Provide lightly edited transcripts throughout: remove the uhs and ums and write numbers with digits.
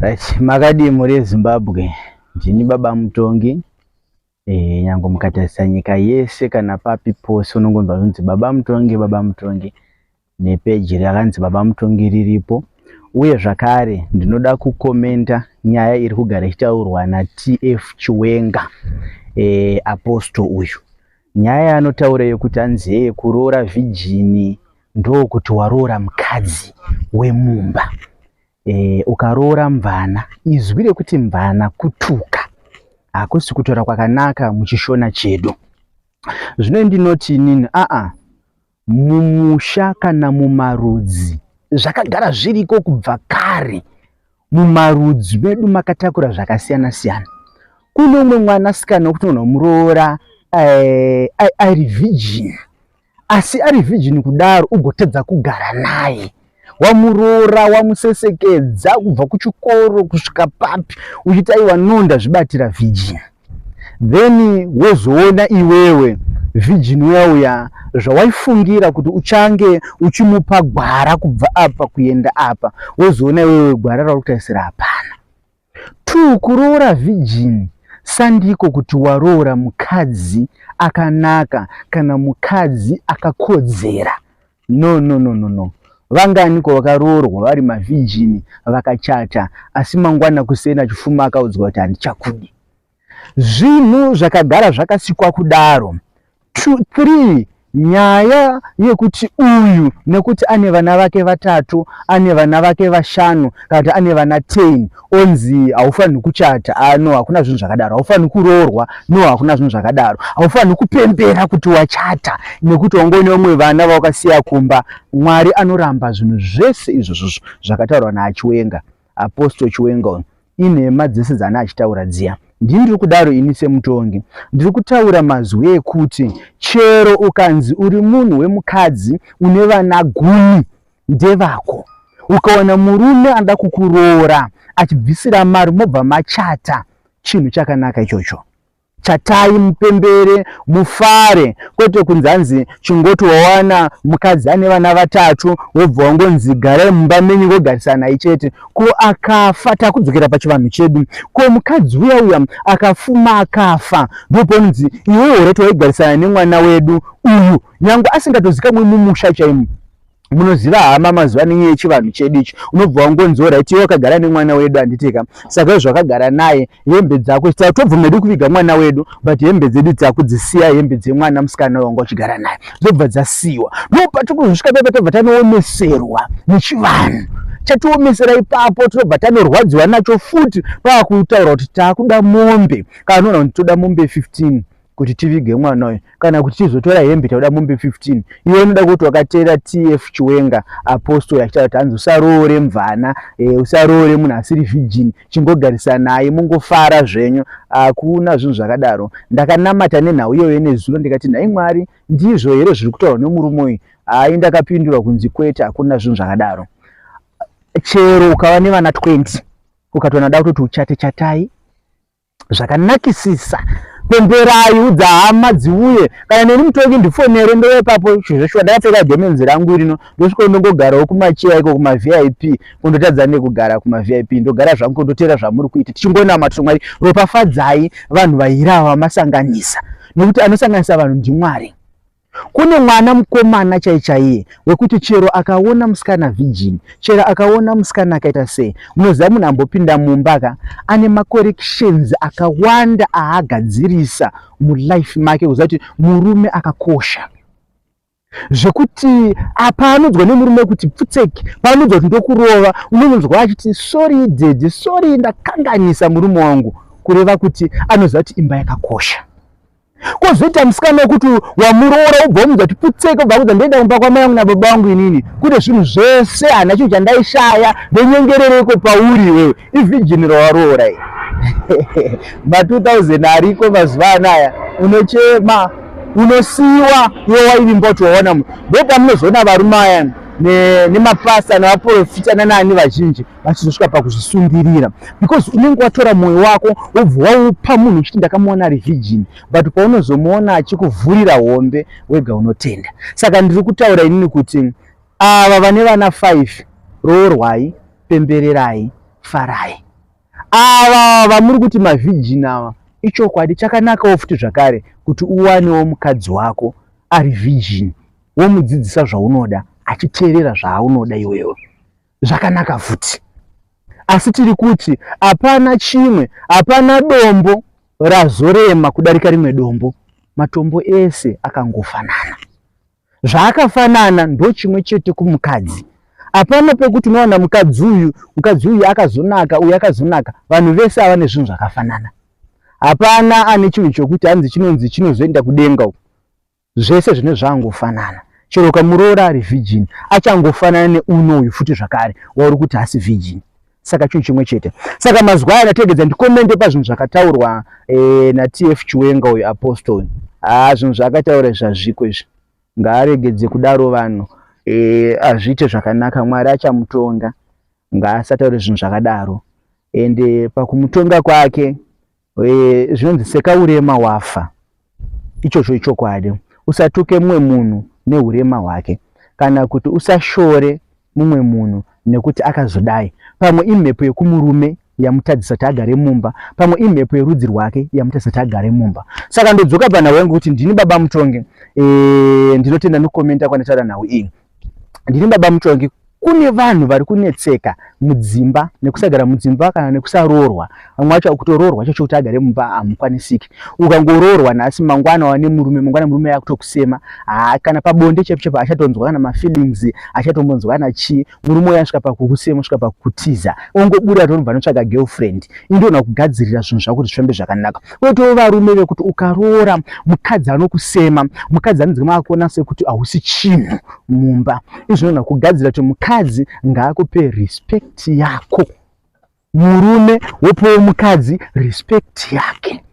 Right, makadii mhuri yeZimbabwe? Ndini baba Mutongi. E, nyange mukatarisa nyika yese kana papi pose unongonzwa zvinzi baba Mutongi, baba Mutongi nepeji rakanzi baba Mutongi riripo. Uye zvakare ndinoda kukomenta nyaya iri kugara ichitaurwa naTF Chiwenga e, apostle uyu. Nyaya yaanotaura yekuti hanzi heye kuroora vhijini ndokuti waroora mukadzi wemumba. E, ukaroora mvana, izwi rekuti mvana kutuka, hakusi kutaura kwakanaka muchishona chedu. Zvino ndinoti inini aa mumusha kana mumarudzi zvakagara zviriko kubva kare. Mumarudzi medu makatakura zvakasiyana siyana. Kune umwe mwanasikana wekuti unomuroora eh, ari virgin asi ari virgin kudaro ugotadza kugara naye wamuroora wamusesekedza kubva kuchikoro kusvika papi uchiti aiwa no ndazvibatira virgin then wozoona iwewe virgin uya uya zvawaifungira kuti uchange uchimupa gwara kubva apa kuenda apa wozoona iwewe gwara rauri kutarisira hapana. 2 kuroora virgin sandiko kuti waroora mukadzi akanaka kana mukadzi akakodzera no no no no no vanganiko vakaroorwa vari mavirgin vakachata asi mangwana kuseni achifuma akaudzwa kuti handichakudi Zvinhu zvakagara zvakasikwa kudaro. 3 nyaya yekuti uyu nekuti ane vana vake vatatu ane vana vake vashanu kana kuti ane vana 10 onzi haufaniri kuchata ah, no hakuna zvinhu zvakadaro haufaniri kuroorwa no hakuna zvinhu zvakadaro haufaniri kupembera kuti wachata nekuti wanga une vamwe vana vawakasiya kumba mwari anoramba zvinhu zvese izvozvozvo zvakataurwa naachiwenga Apostle Chiwenga uyu inhema dzese dzaana achitaura dziya. Ndini ndiri kudaro ini semutongi. Ndiri kutaura mazwi ekuti chero ukanzi uri munhu wemukadzi une vana gumi ndevako. Ukawana murume anoda kukuroora achibvisira mari mobva machata chinhu chakanaka ichocho. Chatai mupembere mufare kwete kunzi hanzi chingoti wawana mukadzi ane vana vatatu wobva wangonzi garai mumba menyu ngogarisanai chete. Ko akafa takudzokera pachivanhu chedu. Ko mukadzi uya uya akafuma akafa ndopaunonzi iwewe horeti waigarisana nemwana wedu uyu nyangwe asingatozikamwe mumusha chaimo. Munoziva hama mazuva nenyaya yechivanhu chedu ichi unobva wangonzi orit iwe wakagara nemwana wedu handitika saka izvo wakagara naye hembe dzako tobvuma hedu kuviga mwana wedu but hembe dzedu dzakudzisiya hembe dzemwana musikana wanga uchigara naye dzobva dzasiyiwa ndopatikuzosvika pepa tobva tanoomeserwa nechivanhu chatiomesera ipapo tinobva tanorwadziwa nacho futi paakutaura kuti taakuda mombe kana unoona kuti toda mombe 15 kuti tivige mwana uyu kana kuti tizotora hembe tauda mombe 15 iwe unoda kuti wakateera tf chiwenga apostle achitaura kuti hanzi usaroore mvana e, usaroore munhu asiri virgin chingogarisa naye mungofara zvenyu hakuna zvinhu zvakadaro ndakanamata nenhau iyoyo nezuro ndikati nhai mwari ndizvo here zviri kutaurwa nemurume uyu hayi ndakapindura kunzi kwete hakuna zvinhu zvakadaro chero ukava nevana 20 ukatoona da kutoti uchate chatai zvakanakisisa pemberai udza hama dziuye kana neni mutongi ndifonere ndouya ipapo zveshuwa ndakapfeka gemenzi rangu rino ndosvika ndongogarawo kumacheya iko kumavip kundotadza nekugara kumavip ndogara zvangu kundoteera zvamuri kuita tichingonamata mwari ropafadzai vanhu vairava vamasanganisa nekuti anosanganisa vanhu ndimwari Kune mwana mukomana chai chaiye wekuti chero akaona musikana virgin, chero akaona musikana akaita sei, munoziva munhu ambopinda mumba ka ane macorrections akawanda aagadzirisa mulife make kuziva kuti murume akakosha zvekuti apa anonzwa nemurume kuti pfutseki, paanonzwa kuti ndokurova, unonzwa achiti sorry daddy, sorry ndakanganisa murume wangu, kureva kuti anoziva kuti imba yakakosha. Kozoita musikana wekuti wamuroora ubva wamudza kuti putseke ubva akudza ndoenda kumba kwamai angu nababa vangu inini kune zvinhu zvese hana chinhu chandaishaya ndonyengerereko pauri iwewe ivirgin rawaroora iyi ma 2000 ariko mazuva anaya unochema unosiyiwa iwe waivimba kuti wawana munhu ndopamunozoona varume aya nemapasta nevaprofita nanaani vazhinji vachizosvika pakuzvisungirira because unenge watora mwoyo wako wobva waupa munhu uchiti ndakamuona ari virgin but paunozomuona achikuvhurira hombe wega unotenda saka ndiri kutaura inini kuti ava vane vana 5 roorwai pembererai farai. Ava vamuri kuti mavirgin ava, ichokwadi chakanakawo futi zvakare kuti uwanewo mukadzi wako ari virgin, womudzidzisa zvaunoda achiteerera zvaunoda iwewe. Zvakanaka futi. Asi tiri kuti hapana chimwe, hapana dombo razorema kudarika rimwe dombo. Matombo ese akangofanana. Zvaakafanana ndochimwe chete kumukadzi. Hapana pekuti unowana mukadzi uyu, mukadzi uyu akazonaka, uyu akazonaka. Vanhu vese ava nezvinhu zvakafanana. Hapana ane chinhu chokuti hanzi chinonzi chinozoenda kudenga uku. Zvese zvine zvangofanana. Chero ukamuroora ari virgin, achangofanana neuno uyu futi zvakare wauri kuti haasi virgin. Saka chinhu chimwe chete. Saka mazwa aya ndategedza ndikomente pazvinhu zvakataurwa naTF Chiwenga uyu apostle. Zvinhu zvaakataura izvi hazviko izvi. Ngaaregedze kudaro vanhu. Azviite zvakanaka, Mwari achamutonga. Ngaasataure zvinhu zvakadaro. Ende pakumutonga kwake zvinonzi seka urema wafa. Ichocho ichokwadi. Usatuke mumwe munhu neurema hwake, kana kuti usashore mumwe munhu nekuti akazodai. Pamwe imhepo yekumurume yamutadzisa kuti agare mumba, pamwe imhepo yerudzi rwake yamutadzisa kuti agare mumba. Saka ndodzoka panhau yangu kuti ndini baba Mutongi. Ndinotenda nekukomenta kwandataura nhau iyi. Ndini baba Mutongi. Kune vanhu vari kunetseka mudzimba nekusagara mudzimba kana nekusaroorwa. Vamwe vacho kutoroorwa chacho kuti agare mumba hamukwanisiki. Ukangoroorwa nhasi, mangwana wane murume, mangwana murume akutokusema. Kana pabonde chaipo chaipo achatonzwa kana mafeelings, achatombonzwa kana chii. Murume uyo asvika pakukusema, osvika pakukutiza, ongobuda tonobva anotsvaga girlfriend. Indoona kugadzirira zvinhu zvako kuti zvifambe zvakanaka. Koitawo varume vekuti ukaroora mukadzi anokusema, mukadzi anodzima akuona sekuti hausi chinhu mumba. Izvinoona kugadzira kuti mukadzi ngaakupe respect yako, murume wopewo mukadzi respect yake.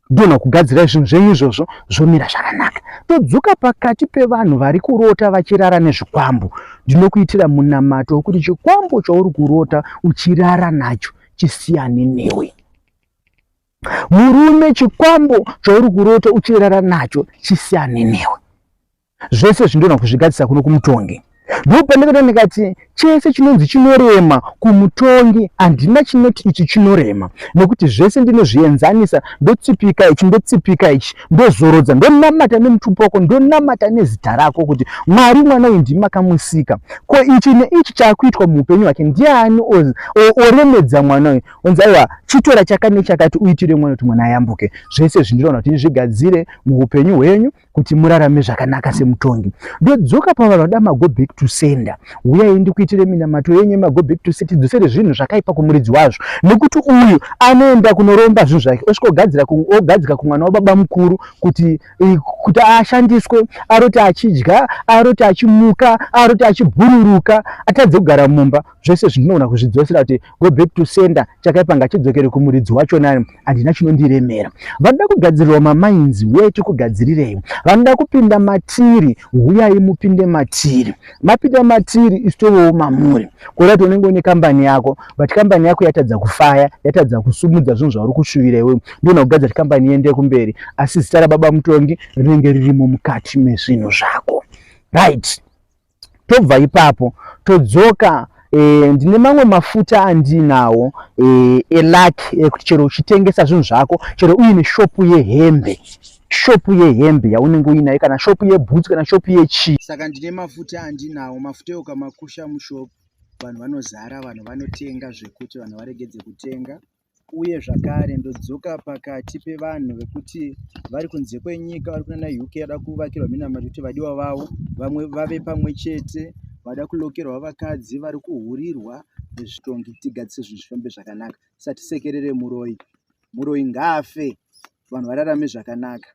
Ndinoona kugadzira zvinhu zvenyu izvozvo zvomira zvakanaka. Todzoka pakati pevanhu vari kurota vachirara nezvikwambo. Ndinokuitira munamato wekuti chikwambo chauri kurota uchirara nacho chisiyane newe. Murume, chikwambo chauri kurota uchirara nacho chisiyane newe. Zvese zvindona kuzvigadzisa kuno kumutongi. Ndopandakati ndikati chese chinonzi chinorema kumutongi handina chinoti ichi chinorema, nekuti zvese ndinozvienzanisa. Ndotsipika ichi, ndotsipika ichi, ndozorodza, ndonamata nemutupo wako, ndonamata nezita rako kuti Mwari, mwana uyu ndimi makamusika. Ko ichi neichi chaakuitwa muupenyu hwake, ndiani oremedza mwana uyu? Onzi aiwa, chitora chakati nechakati uitire mwana kuti mwana ayambuke. Zvese zvindinoona kuti ndizvigadzire muupenyu hwenyu kuti murarame zvakanaka semutongi. Ndodzoka pavanhu vada mago back to sender. Uyai ndikuitire minamato yenyu mago back to sender, tidzosere zvinhu zvakaipa kumuridzi wazvo. Nekuti uyu anoenda kunoromba zvinhu zvake, osvika ogadzika kumwana wababa mukuru kuti ashandiswe, aroti achidya, aroti achimuka, aroti achibhururuka, atadze kugara mumba. Zvese zvinoona kuzvidzosera kuti go back to sender, chakaipa ngachidzokere kumuridzi wacho nani, handina chinondiremera. Vanoda kugadzirirwa mamainzi, uyai tikugadzirirei. Vanoda kupinda matiri, uyai mupinde matiri. Mapinda matiri, isu tovewo mamuri. Kureva kuti unenge une kambani yako, but kambani yako yatadza kufaya, yatadza kusumudza zvinhu zvauri kushuvira iwewe. Ndoona kugadzira kuti kambani iende kumberi, asi zita rababa Mutongi rinenge ririmo mukati mezvinhu zvako. Right. Tobva ipapo todzoka. Ndine mamwe mafuta andinawo elaki ekuti chero uchitengesa zvinhu zvako, chero uine shopu yehembe, shopu yehembe yaunenge uinayo, kana shopu yebhutsu, kana shopu yechii. Saka ndine mafuta andinawo, mafuta ukamakusha mushopu vanhu vanozara, vanhu vanotenga zvekuti vanhu varegedze kutenga. Uye zvakare ndodzoka pakati pevanhu vekuti vari kunze kwenyika, vari kunana UK, vada kuvakirwa minamato kuti vadiwa vavo vamwe vave pamwe chete, vada kulokerwa vakadzi vari kuhurirwa. Zvitongi tigadzise zvinhu zvifambe zvakanaka, tisatisekerere muroyi. Muroyi ngaafe, vanhu vararame zvakanaka.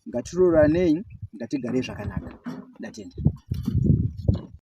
Ngatiroranei, ngatigarei zvakanaka. Ndatenda.